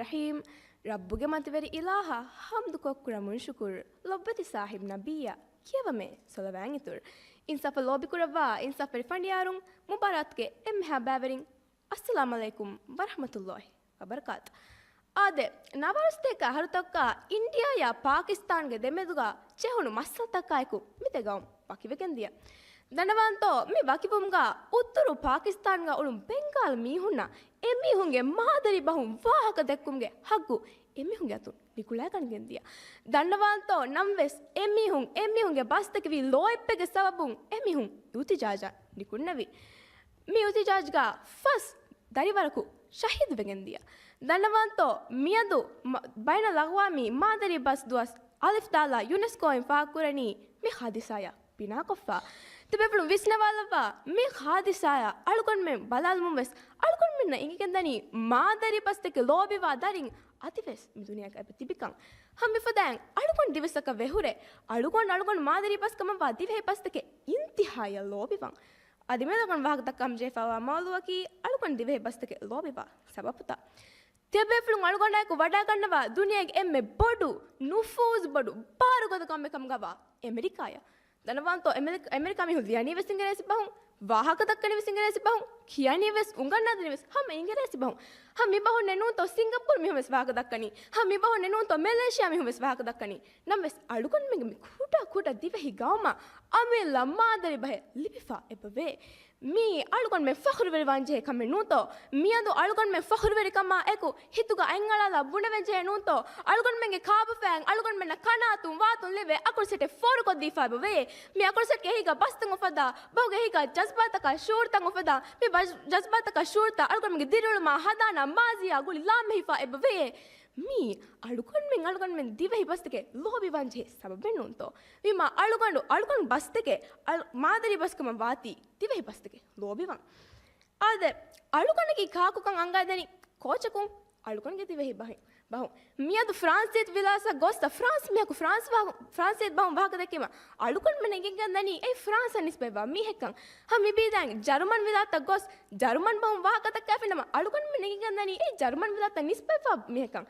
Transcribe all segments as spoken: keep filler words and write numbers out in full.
ރަޙީމް. ރައްބުގެ މަތިވެރި އިލާހަށް ޙަމްދު ކޮށް ކުރަމުން ޝުކުރު. ލޮބުވެތި ސާހިބް ނަބިއްޔާ ކިޔަވަމޭ ޞަލަވާތް އިތުރު. އިންސާފަށް ލޯބިކުރައްވާ އިންސާފުވެރި ފަނޑިޔާރުން، މުބާރާތުގެ އެންމެހާ ބައިވެރިން، އައްސަލާމް ޢަލައިކުމް ވަރަޙްމަތުﷲި ވަބަރަކާތު. އާދެ، ނަވާރަ ސަތޭކަ އަހަރުތަކުގަ އިންޑިއާއާ ޕާކިސްތާންގެ ދެމެދުގަ ޖެހުނު މައްސަލަތަކާއެކު މި ދެ ގައުމު ވަކިވެގެންދިޔަ. ދަންނަވާންތޯ، މި ވަކިވުމުގަ އުތުރު ޕާކިސްތާންގަ އުޅުނު ބެންގާލް މީހުންނަށް އެމީހުންގެ މާދަރީ ބަހުން ވާހަކަ ދެއްކުމުގެ ހައްގު އެމީހުންގެ އަތުން ނިކުޅައިގަނެގެންދިޔަ. ދަންނަވާންތޯ، ނަމަވެސް އެމީހުން، އެމީހުންގެ ބަސްތަކެއް ވީ ލޯތްބެއްގެ ސަބަބުން އެމީހުން އިހުތިޖާޖަށް ނިކުންނެވި. މި އިހުތިޖާޖްގަ ފަސް ދަރިވަރަކު ޝަހީދުވެގެންދިޔަ. ދަންނަވާންތޯ، މިއަދު މަ-، ބައިނަލްއަގްވާމީ މާދަރީ ބަސް ދުވަސް އަލިފް ދާލާ ޔުނެސްކޯއިން ފާހަގަކުރަނީ މި ހާދިސާޔާ ބިނާކޮށްފަ. ތިބޭފުޅުން ވިސްނަވާލައްވާ، މި ހާދިސާޔާ އަޅުގަނޑުމެން ބަލާލުމުން ވެސް އަޅުގަނޑުމެންނަށް އެނގިގެންދަނީ މާދަރީ ބަސްތަކެއް ލޯބިވާ ދަރިން އަދިވެސް މި ދުނިޔޭގަ އެބަ ތިބިކަން. ހަމަ މިފަދައިން އަޅުގަނޑު ދިވެއްސަކަށް ވެހުރެ، އަޅުގަނޑު، އަޅުގަނޑު މާދަރީ ބަސް ކަމަށްވާ ދިވެހި ބަސްތަކެއް އިންތިހާޔަށް ލޯބިވަން. އަދި މިއަދުގަނޑު ވާހަކަ ދައްކަން ޖެހިފައިވާ މައުޟޫއަކީ އަޅުގަނޑު ދިވެހި ބަސްތަކެއް ލޯބިވާ ސަބަބުތައް. ތިޔަބޭފުޅުން އަޅުގަނޑާއެކު ވަޑައިގަންނަވާ ދުނިޔޭގެ އެންމެ ބޮޑު ނުފޫޒު ބޮޑު ބާރުގަދަ ކަމެއް ކަމުގަވާ އެމެރިކާޔަށް. ދަންނަވާންތޯ، އެމެރި-، އެމެރިކާ މީހުން ލިޔަނީ ވެސް އިނގިރޭސި ބަހުން، ވާހަކަ ދައްކަނީ ވެސް އިނގިރޭސި ބަހުން، ކިޔަނީ ވެސް އުނގަންނަދެނީ ވެސް ހަމަ އިނގިރޭސި ބަހުން. ހަމަ މި ބަހުންނެއް ނޫންތޯ ސިންގަޕޫރު މީހުން ވެސް ވާހަކަ ދައްކަނީ، ހަމަ މި ބަހުންނެއް ނޫންތޯ މެލޭޝިޔާ މީހުން ވެސް ވާހަކަ ދައްކަނީ. ނަމަވެސް އަޅުގަނޑުމެންގެ މި ކުޑަ ކުޑަ ދިވެހި ގައުމަށް އަމިއްލަ މާދަރީ ބަހެއް ލިބިފަ އެބަވޭ. މީ އަޅުގަނޑުމެން ފަޚުރުވެރިވާން ޖެހޭ ކަމެއް ނޫންތޯ؟ މިއަދު އަޅުގަނޑުމެން ފަޚުރުވެރިކަމާ އެކު ހިތުގަ އަތްއަޅާލާ ބުނެވެން ޖެހޭ ނޫންތޯ؟ އަޅުގަނޑުމެންގެ ކާބަފައިން އަޅުގަނޑުމެންނަށް ކަނާތުން ވާތުން ލިބޭ އަކުރު ސެޓެއް ފޯރުކޮށްދީފަ އެބަވޭ. މި އަކުރު ސެޓްގެ އެހީގަ ބަސްތައް އުފައްދާ، ބަހުގެ އެހީގަ ޖަޒްބާތަކާ ޝުޢޫރުތައް އުފައްދާ، މި ބަ-، ޖަޒްބާތަކާ ޝުޢޫރުތައް އަޅުގަނޑުމެންގެ ދިރިއުޅުމާ ހަނދާނާ މާޒީއާ ގުޅި ލާމެހިފަ އެބަވޭ. މީ އަޅުގަނޑުމެން، އަޅުގަނޑުމެން ދިވެހި ބަސްތަކެއް ލޯބިވާން ޖެހޭ ސަބަބެއް ނޫންތޯ؟ ވީމާ އަޅުގަނޑު، އަޅުގަނޑު ބަސްތަކެއް އަޅު-، މާދަރީ ބަސްކަމަށް ވާތީ ދިވެހި ބަސްތަކެއް ލޯބިވާން. އާދެ، އަޅުގަނޑަކީ ކާކުކަން އަންގައިދެނީ ކޯޗަކުން؟ އަޅުގަނޑުގެ ދިވެހި ބަހެއް، ބަހުން. މިއަދު ފްރާންސީ ވިލާތަށް ގޮސްތަ ފްރާންސް މީހަކު ފްރާންސް ވާ-، ފްރާންސީ ބަހުން ވާހަކަ ދެއްކީމަ އަޅުގަނޑުމެން އެނގިގެންދަނީ އެއީ ފްރާންސަށް ނިސްބަތްވާ މީހެއްކަން. ހަމަ މިބީދާއިން ޖަރުމަން ވިލާތަށް ގޮސް ޖަރުމަން ބަހުން ވާހަކަ ދައްކާފިނަމަ އަޅުގަނޑުމެން އެނގިގެންދަނީ އެއީ ޖަރުމަން ވިލާތަށް ނިސްބަތްވާ މީހެއްކަން.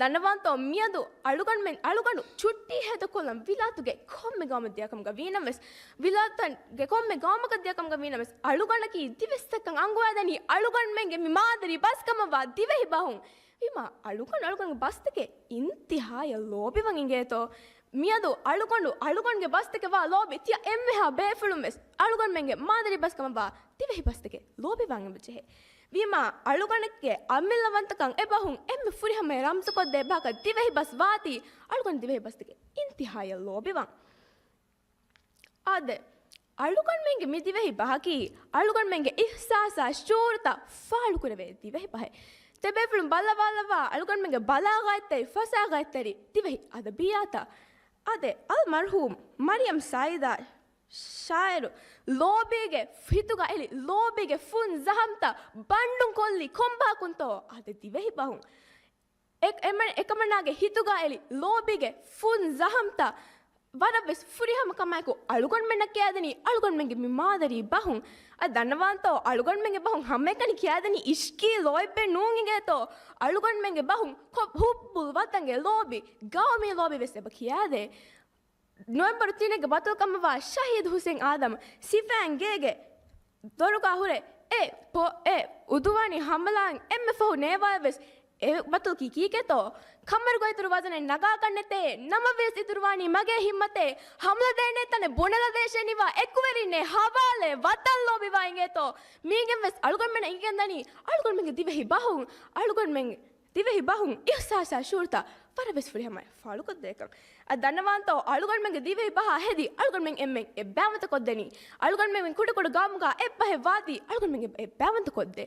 ދަންނަވާންތޯ، މިއަދު އަޅުގަނޑުމެން، އަޅުގަނޑު ޗުއްޓީ ހޭދަކޮށްލަން ވިލާތުގެ ކޮންމެ ގައުމަށް ދިޔަކަމުގަ ވީނަމަވެސް، ވިލާތުގެ ކޮންމެ ގައުމަކަށް ދިޔަކަމުގަ ވީނަމަވެސް، އަޅުގަނޑަކީ ދިވެއްސަކަށް އަނގުވައިދެނީ އަޅުގަނޑުމެންގެ މި މާދަރީ ބަސް ކަމަށްވާ ދިވެހި ބަހުން. ވީމާ އަޅުގަނޑު، އަޅުގަނޑުގެ ބަސްތަކެއް އިންތިހާޔަށް ލޯބިވަން އިނގޭތޯ. މިއަދު އަޅުގަނޑު، އަޅުގަނޑުގެ ބަސްތަކަށް ވާ ލޯބި ތިޔަ އެންމެހާ ބޭފުޅުން ވެސް އަޅުގަނޑުމެންގެ މާދަރީ ބަސް ކަމަށްވާ ދިވެހި ބަސްތަކެއް ލޯބިވާން އެބަޖެހޭ. ވީމާ އަޅުގަނޑެއްގެ އަމިއްލަވަންތަކަން އެބަހުން އެންމެ ފުރިހަމަޔަށް ރަމްޒުކޮށްދޭ ބަހަކަށް ދިވެހި ބަސް ވާތީ އަޅުގަނޑު ދިވެހި ބަސްތަކެއް އިންތިހާޔަށް ލޯބިވާން. އާދެ، އަޅުގަނޑުމެންގެ މި ދިވެހި ބަހަކީ އަޅުގަނޑުމެންގެ އިޙްސާސާ ޝުޢޫރުތައް ފާޅުކުރެވޭ ދިވެހި ބަހެއް. ތިބޭފުޅުން ބައްލަވާލައްވާ އަޅުގަނޑުމެންގެ ބަލާޣަތްތެރި، ފަސާޣަތްތެރި ދިވެހި އަދަބިއްޔާތަށް. އާދެ، އަލްމަރްޙޫމް މަރިޔަމް ސައީދާ ޝާއިރު ލޯބީގެ ހިތުގަ އެޅި ލޯބީގެ ފުން ޒަހަމްތައް ބަންޑުން ކޮށްލީ ކޮންބަހަކުންތޯ؟ އާދެ، ދިވެހި ބަހުން. އެ-، އެމަ-، އެކަމަނާގެ ހިތުގަ އެޅި ލޯބީގެ ފުން ޒަހަމްތައް ވަރަށް ވެސް ފުރިހަމަ ކަމާއެކު އަޅުގަނޑުމެންނަށް ކިޔާދެނީ އަޅުގަނޑުމެންގެ މި މާދަރީ ބަހުން. އަދި ދަންނަވާންތޯ، އަޅުގަނޑުމެންގެ ބަހުން ހަމައެކަނި ކިޔާދެނީ އިޝްޤީ ލޯތްބެއް ނޫން އިނގޭތޯ. އަޅުގަނޑުމެންގެ ބަހުން ކޮ-، ޙުއްބުލް ވަޠަންގެ ލޯބި، ގައުމީ ލޯބި ވެސް އެބަ ކިޔާދޭ. ނޮވެމްބަރު ތިނެއްގެ ބަތަލްކަމަށްވާ ޝަހީދު ހުސެން އާދަމް ސިފައިން ގޭގެ ދޮރުގަ ހުރެ އެ ޕޮ-، އެ އުދުވާނީ ހަމަލާއިން އެންމެ ފަހު ނޭވާއަށް ވެސް އެ ބަތަލް ކީކޭތޯ؟ ކަމަރުގަ އިތުރު ވަޒަނެއް ނަގާކަށްނެތޭ، ނަމަވެސް އިތުރުވާނީ މަގޭ ހިއްމަތޭ، ހަމަލަ ދޭނޭ ތަނެއް ބުނެލަދޭށޭ ނިވާ އެކުވެރިންނޭ ހަވާލޭ ވަތަން ލޯބިވާ އިނގޭތޯ؟ މީގެން ވެސް އަޅުގަނޑުމެންނަށް އެނގިގެންދަނީ އަޅުގަނޑުމެންގެ ދިވެހި ބަހުން، އަޅުގަނޑުމެން ދިވެހި ބަހުން އިޙްސާސާ ޝުޢޫރުތައް ވަރަށް ވެސް ފުރިހަމައަށް ފާޅުކޮށްދޭކަން. އަދި ދަންނަވާންތޯ، އަޅުގަނޑުމެންގެ ދިވެހި ބަހާ ހެދި އަޅުގަނޑުމެން އެންމެން އެއްބައިވަންތަ ކޮށްދެނީ. އަޅުގަނޑުމެން ކުޑަކުޑަ ގައުމުގަ އެއްބަހެއް ވާތީ އަޅުގަނޑުމެން އެއްބައިވަންތަ ކޮށްދޭ.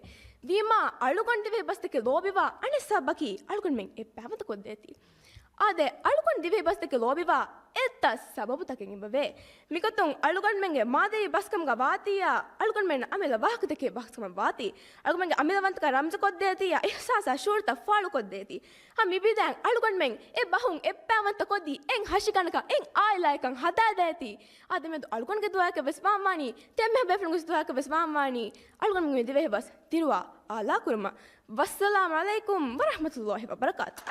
ވީމާ އަޅުގަނޑު ދިވެހި ބަސްތަކެއް ލޯބިވާ އަނެއް ސަބަބަކީ އަޅުގަނޑުމެން އެއްބައިވަންތަ ކޮށްދޭތީ. އާދެ، އަޅުގަނޑު ދިވެހި ބަސްތަކެއް ލޯބިވާ އެއްތަ ސަބަބުތަކެއް އެބަވޭ. މިގޮތުން އަޅުގަނޑުމެންގެ މާދަރީ ބަސްކަމުގަ ވާތީއާ، އަޅުގަނޑުމެންނަށް އަމިއްލަ ވާހަކަދެއްކޭ ބަސްކަމަށް ވާތީ، އަޅުގަނޑުމެންގެ އަމިއްލަވަންތަކަން ރަމްޒުކޮށްދޭތީއާ، އިޙްސާސާ ޝުޢޫރުތައް ފާޅުކޮށްދޭތީ. ހަމަ މިބީދައިން އަޅުގަނޑުމެން އެ ބަހުން އެއްބައިވަންތަ ކޮށްދީ އެއް ހަށިގަނޑަކަށް އެއް އާއިލާއެއްކަން ހަދާދޭތީ. އާދެ، މިއަދު އަޅުގަނޑުގެ ދުޢާއަކަށް ވެސް ވާންވާނީ، ތިޔަ އެންމެހާ ބޭފުޅުންގެ ވެސް ދުޢާއަކަށް ވެސް ވާންވާނީ، އަޅުގަނޑުމެން މި ދިވެހި ބަސް ދިރުވާ އާލާ ކުރުމަށް. ވައްސަލާމް ޢަލައިކުމް ވަރަޙްމަތުﷲި ވަބަރަކާތު.